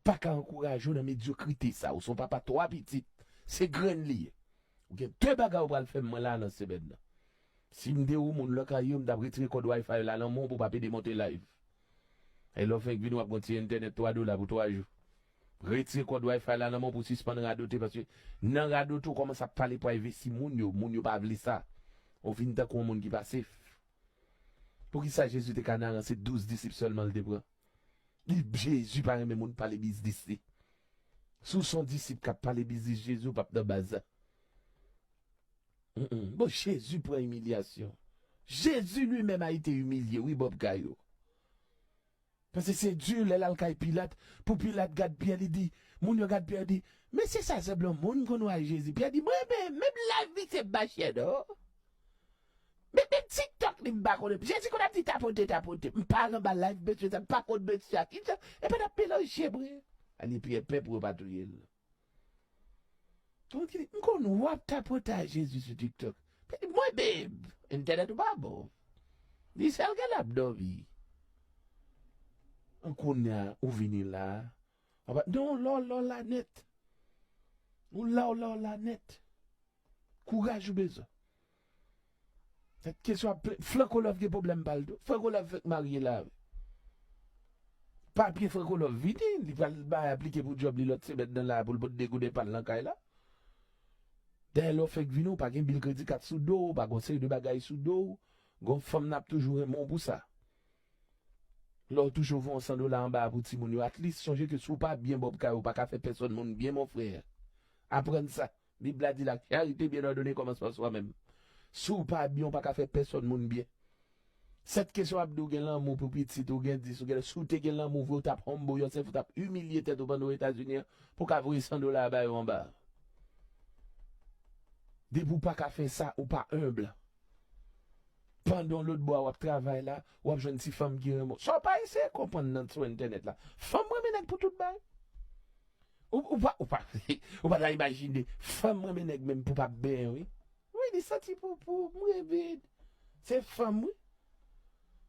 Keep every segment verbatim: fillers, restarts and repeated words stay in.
pa ka ankouraje w nan medyokrite sa. Ou se yon papa twa pitit. Se grenn li ye. Ou gen de bagay ou pral fè m mwen la nan semèn nan. Si m te ou moun lakay yo, m t ap retire kòd Wi-Fi la nan men w pou w pa pede monte live. E lè w fenk vini, w ap gon ti entènèt twa dola pou twa jou. Retire kòd Wi-Fi la nan men w pou w sispann radote, paske nan radote, ou kòmanse ap pale pou envesti moun yo. Moun yo pa vle sa. Ou vin tankou yon moun ki pa safe. Poukisa Jezi te ka nan ranse douz disip sèlman l te pran? Li, Jezi pa renmen moun pale biznis li. Si w se yon disip k ap pale biznis Jezi, ou p ap nan baz la. Mm, mm. Bon, Jezi pran imilyasyon. Jezi li menm a ete imilye, wi, Bob Gayo. Paske se di lè l al kay Pilat, pou Pilat gad Pyè, li di, moun yo gad Pyè, di, mesye sa sanble yon moun konn wè Jezi. Pyè di, mwen menm, menm live misye m pa share non. Menm, menm TikTok li m pa konnen. Jezi konn ap di tapote, tapote. M pa anba live mesye sa, m pa konn mesye a. Ki sa? Epi n ap melanje vre. Ani Pyè pè pou yo pa touye l. Donk, li di, m konn w ap tapote a Jezi sou TikTok. Li di, mwen menm, entènèt ou pa bon. Li sèl gen l ap dòmi. An kounye a, ou vini la. Anba, non, lò, lò la nèt. Ou la, ou la, ou la nèt. Kouraj ou bezwen. Sèt kesyon ap ple-, Franco Love gen pwoblèm pa l tou. Franco Love fèk marye la. Papye Franco Love vini, li pral bay aplike pou djòb li lòt semèn nan la pou l pot de gouden pa l nan kay la. Dayè lè w fèk vini, ou pa gen bil kredi kat sou do w, ou pa gon seri de bagay sou do w. Gon fanm n ap toujou renmen w pou sa. Lè w toujou voye yon san dola anba a pou timoun yo, at least sonje ke si w pa byen Bob Gayo, ou pa ka fè pèsòn moun byen, mon frè. Aprann sa. Bib la di la charité bien ordonnée commence par soi-même. Si w pa byen, ou pa ka fè pèsòn moun byen. Sèt kesyon ap di w gen lanmou pou pitit, ou gen dis, ou gen, si w te gen lanmou vre, ou t ap humble yourself, ou t ap imilye tèt ou pandan w Etazini an, pou w ka voye san dola ba yo anba. Depi w pa ka fè sa, ou pa humble. Pandan w lòt bò a w ap travay la, w ap jwenn ti fanm ki renmen w. Sa w pa eseye konprann nan sou entènèt la. Fanm renmen nèg pou tout bagay. Ou, ou pa, ou pa, ou pa ta imajine. Fanm renmen nèg menm pou pa benyen, wi. Wi, li santi pou, pou, m renmen. Se fanm, wi.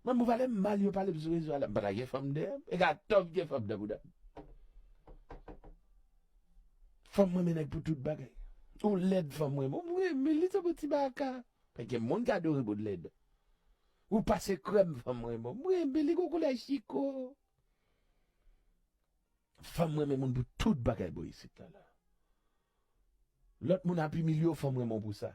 Mwen, m valè m mal yo pale m sou rezo a la. M pa ta gen fanm dèyè m. E ka tòm gen fanm nan bouda m. Fanm renmen nèg pou tout bagay. Ou lèd fanm renmen. M renmen li se bon ti baka. Paske moun ka adore moun lèd. Ou pase krèm fanm renmen. M renmen li gon koulè chiko. Fanm renmen moun pou tout bagay bò isit la la. Lòt moun ap imilye w, fanm renmen w pou sa.